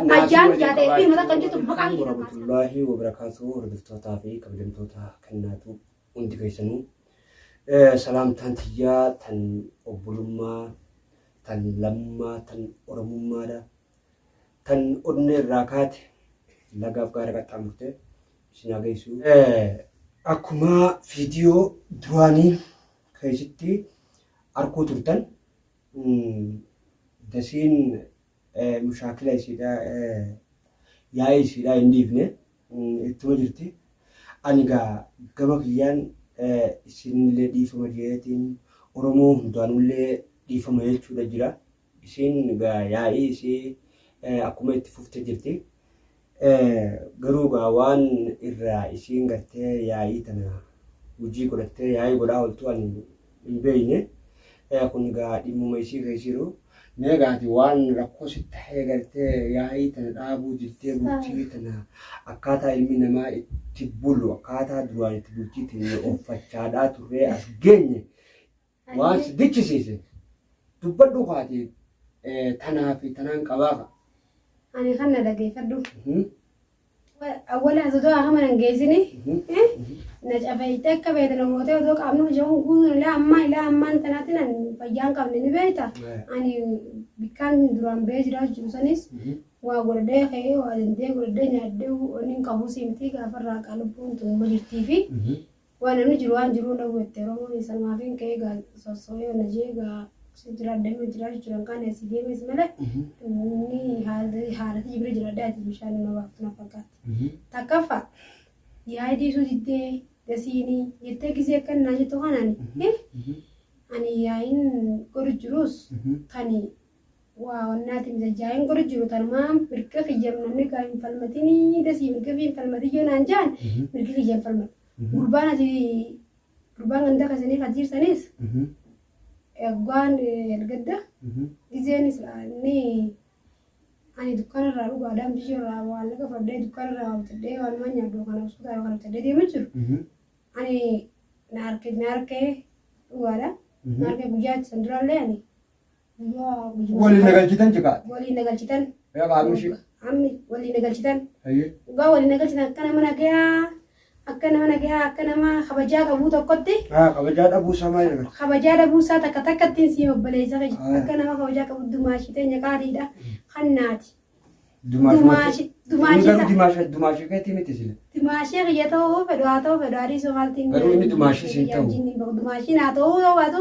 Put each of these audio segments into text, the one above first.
Naasii Ayyaan waliin yaadee ilma takka hin qabaachuu. jirtu maqaa kiyya. Warahmatullaahi wabarakaatuh hordoftootaa fi kabajamtoota kennaatu hundi keessanuu salaamtaan tiyyaa tan obbolummaa tan lammummaa tan oromummaadha tan onnee irraa kaate lagaaf gaara qaxxaamurte isin haa geessu. Akkuma viidiyoo duraanii keessatti arkuu turtan dasiin mushaakila isiidha yaa'ii isiidha hin dhiifne ittuma jirti. Ani gaa gama kiyyaan isinillee dhiifama jeetiin Oromoo hundaanullee dhiifama jechuudha jira. Isiin gaa yaa'ii isii akkuma itti fufte jirti. Garuu gaa waan irraa isiin gartee yaa'ii tana hujii godhattee yaa'ii godhaa ooltu ani hin beekne. Kun gaa dhimmuma isii keessa jiru. Mee gaati waan rakkoo sitti tahee gartee yaa'ii tana dhaabuu diddee bultii tana akkaataa ilmi namaa itti bulu akkaataa duraan itti bultii teenya ooffachaadhaa turree as geenye waan si dichisiise dubbadhu kaati tanaa fi tanaan qabaa ka. Ani kan na dhageeffadhu. Awwala osoo akka mana hin geessini na cafeeyte akka beekte na gootee osoo qaamni hojii guutuun ilaa ammaa ilaa ammaan tanaatti nan fayyaa hin qabne ni beekta. Ani bikkaan duraan ba'ee jiraatu jiru sanis waa godhadhee ka'ee waa dandee godhadhee nyaadhee inni hin qabu siimtii gaafarraa qalbuun tun ma jirtii fi Waa namni jiru waan jiruu hin dhabu jette Oromoon sanumaafin ka'ee gaa sosso'ee onna jee gaa si jiraadha ima jiraachuu jiran kaane asii deemes malee inni haala tiyya bira jiraadha ati bishaan nama baaftu na fakkaatti. Takkaffaa yaa'ii dhiisuu diddee dasiinii jettee gisee akkan naa jettu kanaan ani yaa'iin godhu jirus tani Waa wannaati mijajjaayin godhu jiru tanumaa mirga kiyya namni kaa hin falmatinii dasii mirga fi hin falmatin yoo naan jaan mirga kiyya hin falmadhu. Gurbaan ati gurbaan ganda kasanii katiirsanis eeggaan ergadda gizeenis inni ani dukkaana irraa dhugaadhaan biyya irraa maallaqa fudhadhee dukkaana irraa waa bitadhee waan maan nyaadhu kana buskutaa kana bitadhee deema jiru. Ani na harke na harkee dhugaadha. Na harkee guyyaa san duraallee ani Waliin na galchitan jikaa. Waliin na galchitan. Yaa qaamni ishee. Ammi waliin na galchitan. Hayyee. Dhugaa waliin na galchitan akka nama nagayaa akka nama nagayaa akka nama kabajaa qabuu tokkotti. Haa kabajaa dhabuu isaa maal jedhama? Kabajaa dhabuu isaa takka takkattiin sii obboleessa kiyya. Haa. Akka nama kabajaa qabu dumaashii teenya qaaliidha. Kannaati. Dumaashii. Dumaashii Garuu dimaasha dumaashii keetii miti sila. Dumaashii kiyya ta'uu fedhu haa ta'u fedhu adii somaaltiin. Garuu inni dumaashii siin ta'u. Dumaashiin haa ta'uu yoo baatu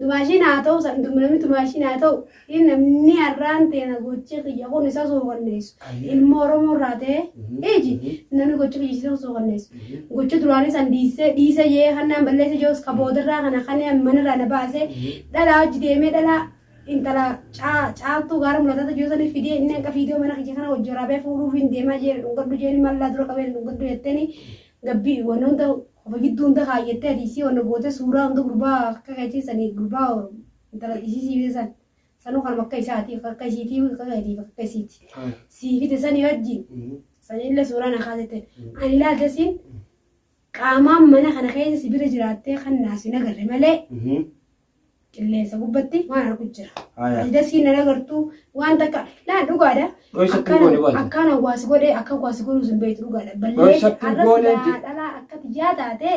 dumaashiin haa ta'u san namni dumaashiin haa ta'u namni har'aan teena gochi kiyya kun isa suuqanneessu. Ilma Oromoo irraa ta'e iji namni gochi kiyya isa suuqanneessu. Gocha duraanii san dhiisee dhiisa jee kannaan balleessa jeus ka boodarraa kana kan manarraa na baasee dhalaa hojii deemee dhalaa intala caaltuu gaara mul'atata jiru sanii fidee inni hanqa fiidoo mana kiyya kana hojii waraabee fuudhuuf hin deemaa jee dhungadhu jeeni mallaa dura qabee dhungadhu jetteeni gabbii wanni hunda qofa gidduu hunda kaayyattee ati isii wanna gootee suuraa hunda gurbaa akka keetii sanii gurbaa intala isii sii fide san sanuu kanuma akka isaati akka isiitii akka keetii akka isiiti sii fide sanii wajjin sanillee suuraa na kaasette ani ilaaltesiin Qaamaan mana kana keessa si bira jiraattee kan naa sin agarre malee qilleensa gubbatti waan argu jira. Haya. Ati dasii nan agartuu waan takka laan dhugaadha. Dhoysatti hin goone baate. Akkaan hawaasi godhee akka hawaasi godhuus hin beektu dhugaadha. Balleessa Dhoysatti hin har'a goone silaa je- dhalaa akka tiyyaa taate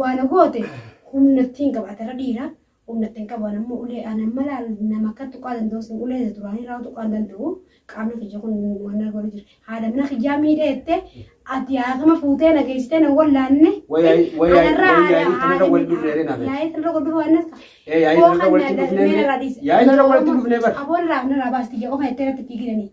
waan goote humna ittiin qabaate irra dhiira Humna itti hin qabu. Ani ammoo ulee ani amma laal nama akka tuqaa danda'u sin ulee isa duraanii irraa tuqaa hin danda'u. Qaamni kiyya kun waan na godhu jira. Haadha mana kiyyaa miidhee jettee ati haakima fuutee na geessitee na wallaanne. Wayaayii tanarra wal dhufnee naaf. Yaa'ii tanarra wal dhufuu waan Ee yaa'ii tanarra walitti dhufnee yaa'ii tanarra walitti dhufnee bar. Aboon irraa narraa baasti jee qofa jettee irratti fiigidanii.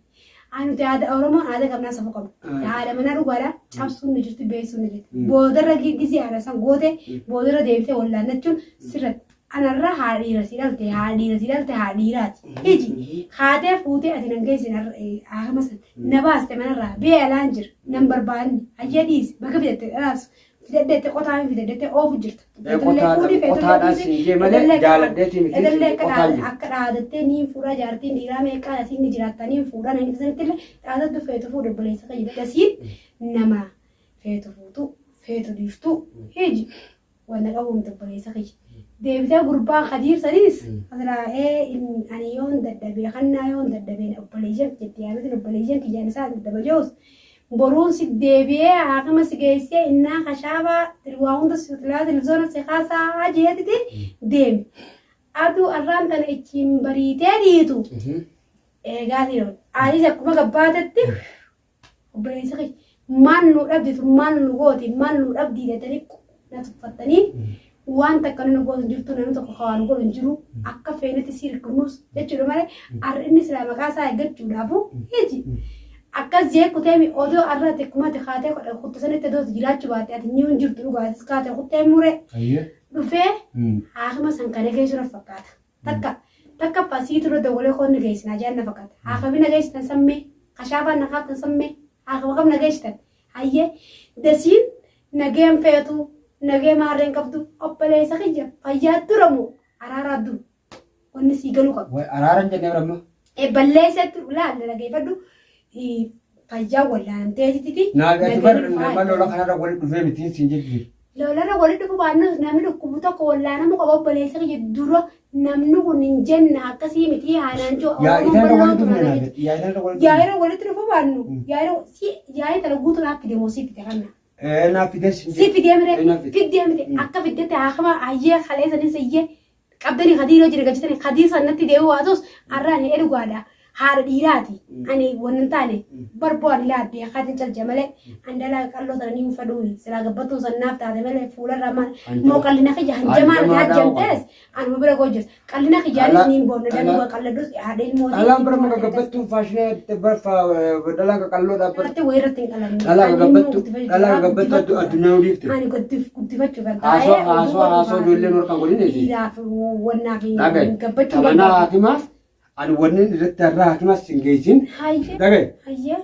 Nuti aadaa Oromoon aadaa qabnaa safuu qabna. Haadha manaa dhugaadha cabsuun ni jirti beeksisuun ni jirti. Boodarra gisee haadha san goote boodarra deebitee wallaannachuun sirratti. Anarra haadha dhiira si dhalte haadha dhiira si dhalte haadha dhiiraati. Iji haatee fuutee ati nan geessin haakama san na baaste manarraa biyya alaan jira nan barbaanne hayyee dhiisi bakka fidatte dhalaas fidadheette qotaa hin fidadheette oofu jirta. Qotaadhaan siin jee malee jaaladheetii miti Etallee akka qotaan jira. akka dhaadattee niin fuudhaa jaartiin dhiiraa meeqaa asiin ni jiraatta niin fuudhaa nan ibsanitti illee dhaadaddu feetu fuudhu obboleessa kiyya dasiin nama feetu fuutu feetu dhiiftu hiji wanna qabu miti obboleessa kiyya. Deebitee gurbaa Kadiir saniis silaa ee ani yoon dadhabee kannaa yoon dadhabee obboleeyyan jetti yaametin obboleeyyan kiyyaan isaa dadhaba je'us boruun si deebi'ee haakima si geessee innaa kashaafaa waa hunda silaa tilzoona si kaasaa jeetiti deemi. Aduu arraan tana ichiin bariitee dhiitu eegaa tiroon anis akkuma gabbaatetti obboleessa kiyya maal nu dhabdi tun maal nu gooti maal nu dhabdii jettanii na tuffattanii waan takka nu gootu hin jirtu namni tokko ka waan godhu hin jiru akka feenetti si hirkifnus jechuudha malee arra inni silaa maqaa isaa eeggachuudhaafu hiji akkas jee kuteemi odoo arra ati akkuma ati kaatee kutte sanitti odoo jiraachuu baatte ati ni hin jirtu dhugaatis kaatee kuttee mure dhufee haakima san kana geessu na fakkaata. Takka takkaffaa siitu irra dawwalee koon na geessinaa jaan na fakkaata. Haakami na geessitan sammee kashaafaan na kaaftan sammee haakama kam na geessitan hayyee dasiin nageen feetu nagee maarreen qabdu obboleessa kiyya fayyaa dura moo araaraa dura wanni sii galuu qabu. Way araaran jennee biramma. Balleessatti laalla dhageeffadhu fayyaa wallaanamteetiti. Naa gati bar nama lola kanarra walitti dhufee miti siin jechuudha. Lolarra walitti dhufu baannus namni dhukkubu tokko wallaanamu qaba obboleessa kiyya dura namni kun hin jenna akkasii miti haanaan jiru. Yaa itarra walitti dhufne naaf yaa itarra walitti Yaa irra walitti dhufu baannu yaa irra si yaa itala guutuu naaf fide moo si fide kanna. Eh naaf fide siin Si fidee mire Eh, naaf fide. fidee mite akka fiddette haakama hayyee kaleessa ni iyyee qabdanii kadiiroo jira galchitanii kadiir san natti deebi'u waatus arraan hidhe dhugaadha. Haadha dhiiraati. Ani waan hin taane barboo ani laa beekaatiin calja malee an dhalaa qalloo tana ni hin fedhuu silaa gabbattuun san naaf taate malee fuularraa maal moo qallina kiyya hanjamaa natti hajjamtees anuma bira koo jirti. Qallina kiyyaanis ni hin boonne danuu qalladhus haadha ilmooti. Dhalaan bara maka gabbattuun faashinaa barfa dhalaan qaqalloo dhaabbatu. Irratti wayii irratti hin qalanne. Dhalaa gagabbattu dhalaa gagabbattu addunyaa hudiifte. Ani guddifachuuf kan Haasoo haasoo haasoo ijoolleen warqaan godhin eesi. Dhiiraaf wannaa fi Dhagaye. gabbachuu Tamanaa hakimaa ani wanni irratti har'aa hakimaas hin geessin. Hayyee. Dhagaye. Hayyee.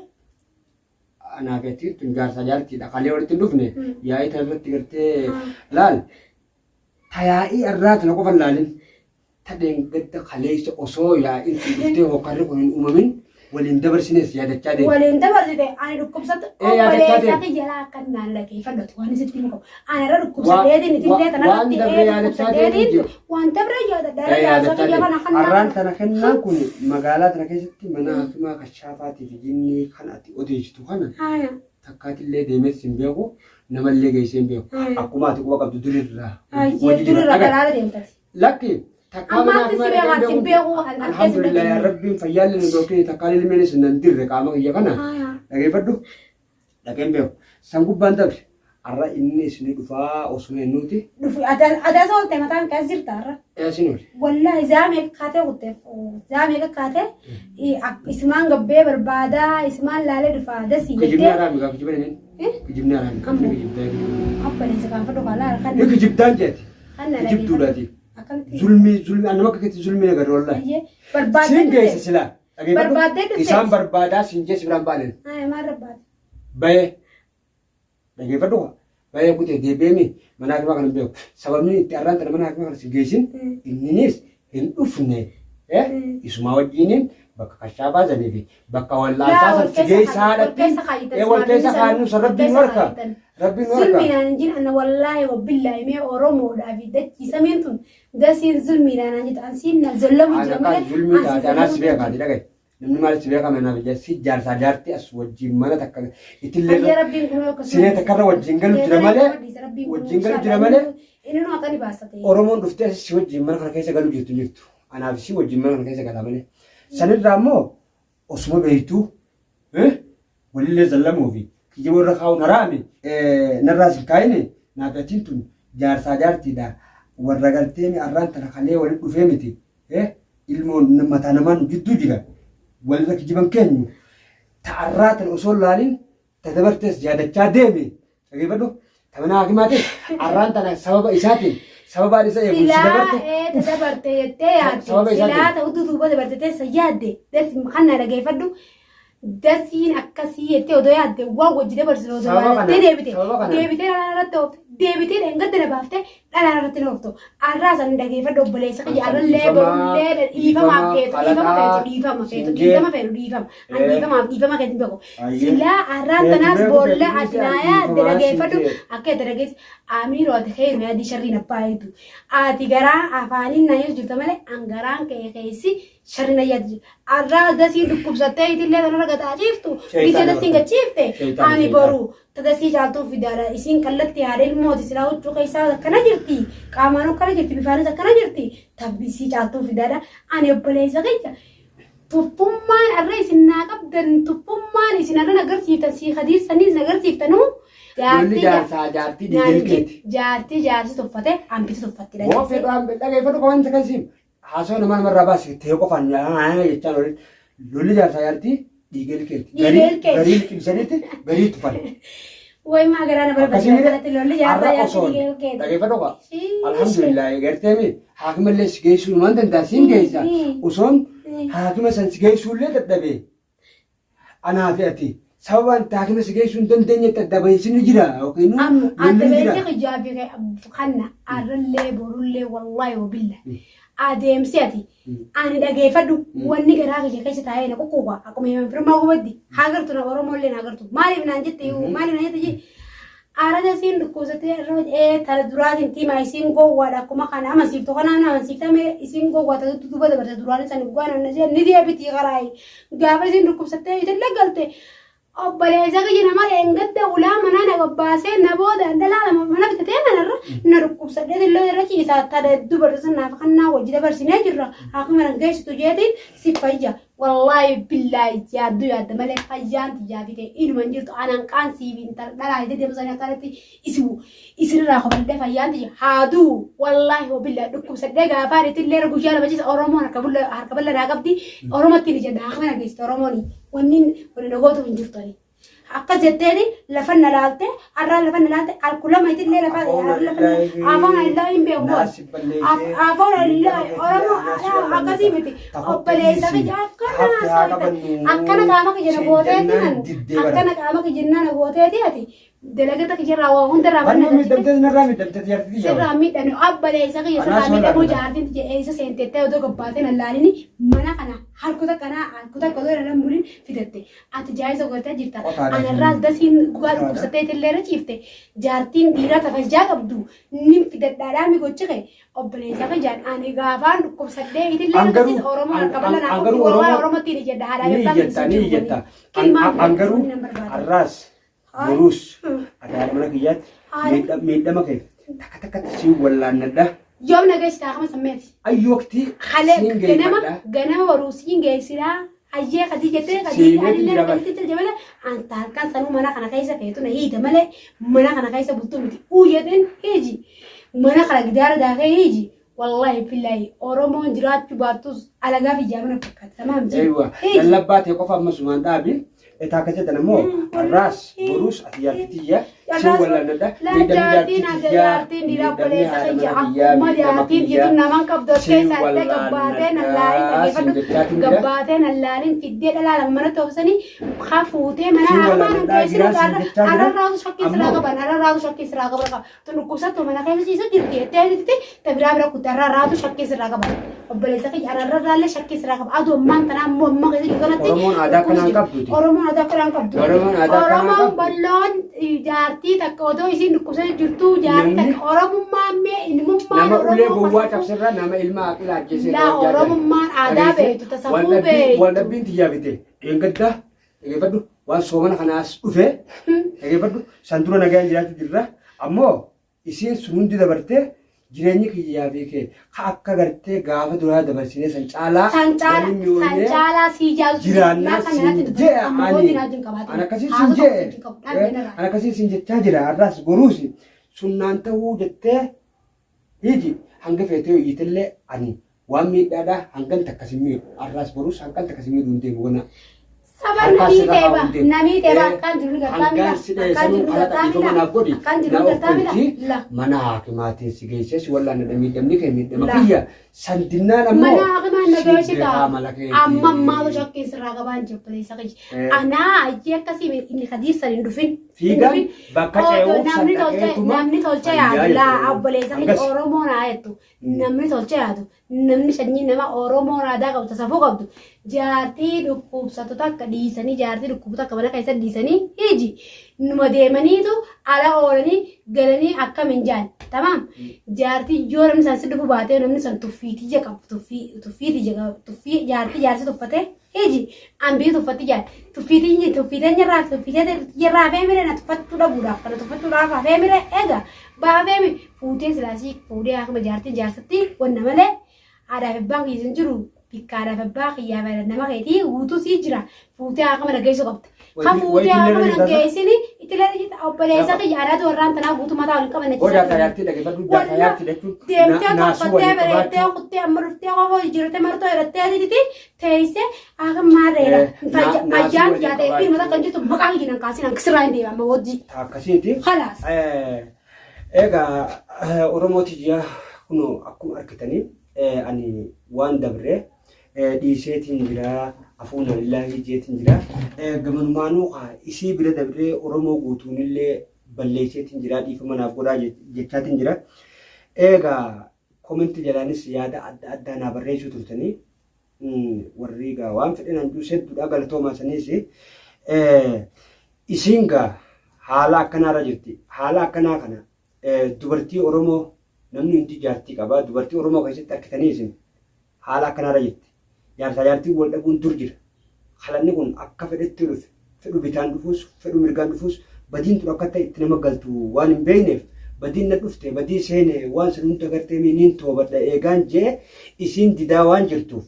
Anaa fi ati tun jaarsa jaartiidha. Kalee walitti hin dhufne yaa'ii tana irratti gartee laal. Ta yaa'ii irraa tana qofa hin laalin. Ta dheengadda kaleessa osoo yaa'iin tun dhuftee hokkarri kun hin uumamin waliin dabarsines yaadachaa deema. Waliin dabarsite ani dhukkubsatu Ee, yaadachaa obboleessa deema. kiyya laa akka naan lageeffadhatu waan isitti himu qabu. Ani irra dhukkubsadheetiin itillee tana waan irratti dabre ee yaadachaa dhukkubsadheetiin deemu waan dabre yaadadha. Ee, Jaarsa yaadachaa kiyya deema. kana kan Arraan tana kennaan kun magaalaa tana keessatti mana hakimaa kashaafaatii fi jinnii kan ati odeessitu kana Haaya. takkaatillee deemees hin beeku namallee geessee hin beeku. Haaya. Akkuma ati quba qabdu durirraa. Hayyee hojii jira. durirra Dhagaye. galaana deemtati. Lakki takkaa Amma mana ati si hakimaa beekaa dhaqee si hin beeku an akkas Alhamdulillah yaa rabbiin fayyaallee nu dhorkee takkaan ilmeenis nan dirre qaama kiyya kana. Haaya. Dhageeffadhu. Dhaqeen beeku. San gubbaan dabre. Har'a inni isin dhufaa osuma hinnuuti. Dhufu adaasa oolte mataan kaas jirta har'a. Isin oole. Wallahi zaamee kaatee kutteef zaamee kakkaatee ismaan gabbee barbaadaa ismaan laalee dhufaa dasii Kijibni jettee haraami gaa kijiban inni. Eh? Kijibni haraami. Ammoo. Ni kijibdaa kijibdaa. Obboleessa kaanfadhu kaalaa Ni kan kijibdaan jeeti. kan na Kijibduudhaati. Akkamitti? Zulmii zulmii annama akka keetti zulmii nagarra wallahi. Hayyee barbaaddee Siin geesse dhufte. silaa. Dhageeffadhu. Barbaaddee dhufte. Isaan barbaadaa siin geesse biraan baanen. Haaya maal barbaade? Bayee. Dhageeffadhu kaa. Bayee kutee deebi'eemi mana hakimaa kana hin beeku. Sababni itti arraan tana mana hakimaa kana si geessin inninis hin dhufne. Isumaa wajjiniin bakka kashaa baasanii fi bakka wallaansaa san si geessaa haadhatti. Wal keessa kaannu san rabbiin nu harka. Rabbiin nu harka. Zulmiidhaan hin jiru ana wallaahi wabbillaahi mee Oromoodhaa fi dachii samiin tun dasiin zulmiidhaan hin jirtu ansiin na zollamu Ana jira kan malee zulmii ansiin taate anaas si zollamu beekaati dhagaye. Namni maal si beekame anaaf ija si jaarsaa jaartii as wajjin mana takka itillee Hayyee rabbiin kun akkasuma. siree takkarra wajjin galu jira malee wajjin galu jira malee Inni nu akka ni baasate. Oromoon dhuftee as si wajjin mana kana keessa galu jirtu hin jirtu. Anaaf si wajjin mana kana keessa gala malee. Sanirraa immoo osuma beektuu walillee zallamuu fi kijiba irra kaa'uun haraami narraas hin kaa'ine naaf atiin tun jaarsaa jaartiidha warra galtee arraan tana kalee walitti dhufee miti ilmoon mataa namaan gidduu jira walirra kijiban keenyu ta'arraa tana osoo hin laalin ta dabartees yaadachaa deemi dhageeffadhu ta mana hakimaatis arraan tana sababa isaatiin sababaan isa eegu si Silaa dabarte ee ta dabarte jettee yaadde. Sababa isaatiin. Silaa ta utuu duuba dabarte teessa yaadde. Das kan na dhageeffadhu. Dasiin akkasii jettee odoo yaadde waan wajji dabarsinu odoo Sababa yaadattee kanaan, deebite. sababa kanaan. Deebitee kana irratti oofte. Deebitee dheengadda na baaftee dhalaa irratti na ooftu. Arraa san dhageeffadhu obboleessa kiyya An arrallee dhiifama, borullee dhiifamaaf dhiifama, feetu dhiifama halataa, feetu dhiifama feetu siin dhiifama feetu dhiifama. An Eh. dhiifamaaf dhiifama keetiin beeku. Ayyee. Silaa arraan Feetu tanaas beeku, boolla feetu ati dhiisi, naa an yaadde dhiifamaa siin dhageeffadhu jee. akka itti dhageessi amiiroo ati keeruma yaadii sharriin abbaa eetu. Ati garaa afaaniin naa jedhu jirta malee an garaan kee keessi sharriin ayyaatu jira. Arraa dasii dhukkubsattee itillee tanarra gataa ciiftu Sheeyxaana gisee dasiin barta. gachiifte Sheeyxaana, ani sheeyxaana. boru tadasii caaltuu fidaadha isiin kallatti haadha ilmooti silaa huccuu keessaa akkana jirti qaamaan akkana jirti bifaanis akkana jirti tabbisii caaltuu fidaadha ani obboleessa kiyya tuffummaan arra isin naa qabdan tuffummaan isin arra nagarsiiftan sii kadiirsaniis nagarsiiftanuu Lolli jaarsaa jaartii dhiigalkeeti. Jaartii jaarsi tuffate hambiti tuffatti Woo fedhaan dhageeffadhu qaban isa kan haasawaa namaa namarraa baasi ta'ee qofaan jechaan olin lolli jaarsaa jaartii dhiigalkeeti. Dhiigalkeeti. Garii liqimsaniitti garii tufan. Way maa garaa na Akkasii barbaachisa miti kanatti lolli jaarsaa har'a jaartii osoon dhiigalkeeti. dhageeffadhu qaba. Alhamdulillah garteemi haakimallee si geessuu numaan danda'a siin geessa osoon haakima san si geessuullee dadhabee anaa fi ati sababa ati haakima si geessuu hin dandeenyetti adda bahinsi ni jira yookiin Amma lolli adda ni jira. beeksi kijaa fi kanna arrallee borullee wallaahi wabilla adeemsi ati ani dhageeffadhu wanni garaa kiyya keessa taa'ee na quqquuqa akkuma himan firmaa gubaddi haa gartu na oromollee na gartu maaliif naan jette maaliif naan jette jee arada siin dhukkubsattee irra ee tana duraatiin tiima isiin gowwaadha akkuma kana amansiiftu kanaan amansiiftame isiin gowwaa ta'utu duuba dabarte duraan san dhugaan na jee ni deebitii karaayi gaafa isiin dhukkubsattee itillee galte obboleessa kiyya nama dheengadda ulaa manaa na babbaasee na booda dhalaa lama mana bitatee nanarra na dhukkubsadhee illee irra ciisaa tana dubartii sanaaf kannaa wajji dabarsinee jirra akkuma nan geessitu jeetiin si fayya wallaahi billaahi yaaddu yaadda malee fayyaan tiyyaa fi kee inuma hin jirtu anan qaan siif intal dhalaa hidde deemu sanii akkanatti isin isinirraa kofaldhee fayyaan tiyya haaduu wallaahi wabillaahi dhukkubsadhee gaafaan itillee guyyaa lama ciisa oromoon harka bulla harka bal'aa qabdi oromatti ni jedha akkuma nageessite oromoon wanni wanni nagootu hin jirtu ani. Akkas jetteeti lafa na laalte arraa lafa na laalte alkulama itillee lafa afaan illaa hin beeku. Afaan illaa oromoo akkasii miti obboleessa kiyya akkana akkana qaama kiyya na gooteeti nan akkana qaama kiyya na gooteeti ati dalagata kiyyarraa waa hundarraa Wanni banna miidhamtee narraa miidhamtee jaartii tiyya. sirraa miidhame obboleessa kiyya Anaa sirraa soolaa miidhamuu dha. jaartiin tiyya eessa seentettee odoo gabbaatee nan laalini mana kana harkota kanaa harkota akka odoo irra bulin fidatte ati jaarsa godhatee jirta Qotaadha. anarraas dasiin dhugaa Qotaadha. dhukkubsattee illee irra ciifte jaartiin dhiiraa tafajjaa qabdu nin fidadhaadhaa mi gochi kee obboleessa kiyyaan ani gaafaan dhukkubsadhee itillee An irra garuu ciise oromoo harka bal'aa naa an qabdi garuu wallahi Oromoo oromottiin ijjedha haadhaa ni abbaan iyyetta ni iyyetta. An garuu har'aas boruus ati haadha mana kiyyaatti miidhama kee takka takkatti siin wallaannadha. Yoom na geessitaa kama sammeeti. Ayyu waqtii Halee siin ganama geeffadha. ganama baruu siin geessiraa hayyee kadii jettee kadii Seeneetu anillee jira bara. akkasitti jala anta halkan sanuu mana kana keessa feetu na hiita malee mana kana keessa bultuu miti uu jetteen hiiji mana kana gidaara daakee hiiji Wallaahi billaahi Oromoon jiraachuu baattus alagaa fi jaamana fakkaata. Tamaam jee. Eeywa Hiiji. lallabbaa ta'e qofa amma sumaan dhaabi. Etaa akkas jettan ammoo har'aas boruus ati jaartii tiyya siin wal'aanadha. Laa jaartiin ati jaartiin dhiira obboleessa kiyya akkuma jaartiin jettu naman qabdu as Siin keessa adda gabbaatee nan laalin wal'aanadha siin dhageeffadhu jechaatiin jira. gabbaatee nan laalin fiddee dhalaa lama manatti oofsanii haa fuutee mana Siin harmaa nan wal'aanadhaa keessinu jiraa siin jechaa jira. arrarraatu shakkii siraa Ammoo qaban arrarraatu shakkii siraa qaban Tun dhukkubsattu mana keessa ciisu jirti jettee jirti ta biraa bira kutte arrarraatu shakkii sirraa qaba. Obboleessa kiyya arrarraallee shakkii sirraa qaba. Aduu ammaan tanaa ammoo amma keessa jiru kanatti Oromoon aadaa akkanaa hin qabduuti. Oromoon aadaa akkanaa hin qabdu. Oromoon aadaa akkanaa hin Oromoon qabdu. bal'oon jaartii takka otoo isiin dhukkubsatee jirtuu jaartii Namni- takka Oromummaan mee ilmummaan Nama ulee Oromoo gowwaa kasafuu cabsirra nama ilma aqila ajjeesee Laa kabajaa jira. Oromummaan aadaa Dhageessee? beektu tasafuu Waldhabbii beektu. tiyyaa fite dheengaddaa Dhageeffadhu waan soomana kanaas dhufe dhageeffadhu san dura nagaan jiraachuu jirra ammoo isiin sun hundi dabartee jireenyi kiyyaa fi kee ka akka gartee gaafa duraa dabarsinee san caalaa San caala waliin san mi'oonee caalaa sii jaaltu jiraannaa siin jee ani an akkasii siin jee an akkasii siin jechaa jira har'aas boruus sunnaan ta'uu jettee hiiji hanga feetee iyyitellee ani waan miidhaadhaa hangan takka sin miidhu har'aas boruus hangan takka sin miidhu hin deemu ganaa. Saba Harkaa namii sirra ta'e kaa'uu ba hin deemu. namii ta'e ba Eh, akkaan jiru ni gartaa mila Hangaan si dhahe akkaan sanuu jiru ni kalaqa gartaa dhiifama mila naaf godhi. akkaan jiru Na ni gartaa mila ofkolchi la mana haakimaatiin si geessee si wallaanadha miidhamni kee miidhama La. kiyya. San dinnaan ammoo Mana hakimaa na si geessi beekaa kaa mala keetii. amma ammaatu shakkiin sirraa qabaan jabbateessa kiyya. Eh. Anaa ayyee akkasii inni kadiif san hin dhufin. Hin Fiigaan dhufin. bakka Odoo ce'uuf san namni tolchee dhaqeetuma namni tolchee fayyaa yaadu laa jechuudha. obboleessa kiyya Hangas. Oromoo naa jettu namni tolchee yaadu namni sanyii nama Oromoo aadaa qabdu safuu qabdu jaartii dhukkubsattu takka dhiisanii jaartii dhukkubu takka mana keessa dhiisanii hiji numa deemaniitu ala oolanii galanii akkam hin jaan tamaam jaartii yoo namni san si dhufu baatee namni san tuffii tiyya qabu tuffii tuffii tiyya qabu tuffii jaartii jaarsi tuffatee hiji ambii tuffatti jaal tuffii tiyya tuffii teenya irraa tuffii tiyya irraa hafee mire na tuffachuu dhabuudhaaf kana tuffachuudhaaf hafee mire egaa baafee mi fuutee silaasii fuudhee akkuma jaartii jaarsatti wanna malee haadhaaf abbaan kiyya hin jiru bikka haadhaaf abbaa kiyyaa fi nama keetii guutuu sii jira fuutee akkuma na geessu qabda. Ka fuutee akkuma na geessini itti leela jirta obboleessa kiyya anaatu warraan tanaa guutuu mataa waliin qaban Hoo jaartaa jaartii dhaggeeffadhu jaartaa jaartii jechuun Deemtee naasuu tolfattee waliin bareeddee qabaachuu. kuttee amma dhuftee qofa jijjiirtee martoo hidhattee adiiti teessee akka maarreedha. Naasuu Fayyaan waliin yaa ta'e qabaachuu. ilma takka hin jirtu maqaa kiyya nan kaasin hanqisirraa hin deema amma wajjii. Akkasiiti. Khalaas. Egaa Oromoo tiyya kunoo akkuma argitanii ani waan dabre dhiiseetiin jira afuuna lillaahi jeetiin jira gamanumaanuu kaa isii bira dabree Oromoo guutuunillee balleesseetiin jira dhiifama naaf godhaa jechaatiin jira. Egaa komenti jalaanis yaada adda addaa naa barreessuu turtanii warri egaa waan fedhan hanjuu hedduudha galatoomaa saniis isiin gaa haala akkanaarra jirti. Haala akkanaa kana dubartii Oromoo namni hundi jaartii qaba. Dubartii Oromoo keessatti argitanii isin haala akkanaarra jirti. Jaarsaa jaartiin wal dhabuun dur jira. Halanni kun akka fedhetti dhufe fedhu bitaan dhufuus fedhu mirgaan dhufuus badiin tun akka ta'e itti nama galtu waan hin beekneef badiin na dhufte badii seene waan san hunda gartee niin toobadha eegaan jee isiin didaa waan jirtuuf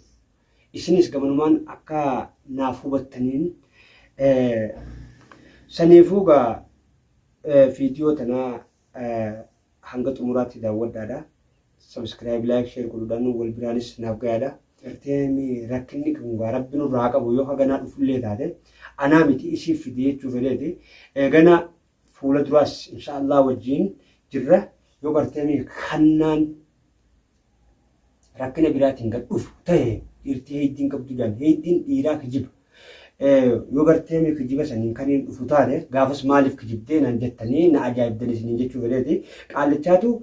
isinis gamanumaan akka naaf hubattaniin saniifuu gaa viidiyoo tanaa hanga xumuraatti daawwadhaadha. Subscribe, like, share godhuudhaan wal biraanis naaf gayaadha. Gartee rakkinni kun gaa rabbi nurraa haa qabu yoo haganaa dhufullee taate anaa miti isiif fide jechuu fedheeti. Eegana fuula duraas insha Allah wajjin jirra yoo gartee kannaan rakkina biraatiin gad dhufu ta'e dhiirtii heeydiin qabdu jedhan heeydiin dhiiraa kijiba. Yoo gartee mee kijiba saniin kan hin dhufu taate gaafas maaliif kijibdee naan jettanii na ajaa'ibdan isiniin jechuu fedheeti. Qaallichaatu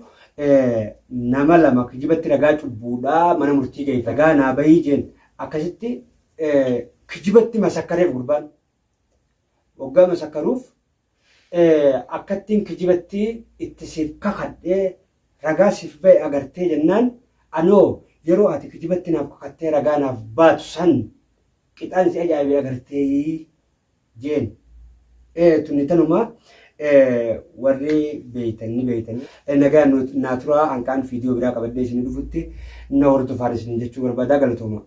nama lama kijibatti ragaa cubbuudhaa mana murtii geessa. Ragaa naa bahii jeen akkasitti kijibatti masakkareef gurbaan. Waggaa masakkaruuf akkattiin kijibatti itti siif kakadhee ragaa siif bahe agartee jennaan anoo yeroo ati kijibatti naaf kakattee ragaa naaf baatu san qixaan si ajaa'ibe agartee jeen. Tuni tanuma warri beeytan ni beeytan. Nagaa naa turaa hanqaan viidiyoo biraa qabadhee isin dhufutti na hordofaan isin jechuu barbaadaa galatooma.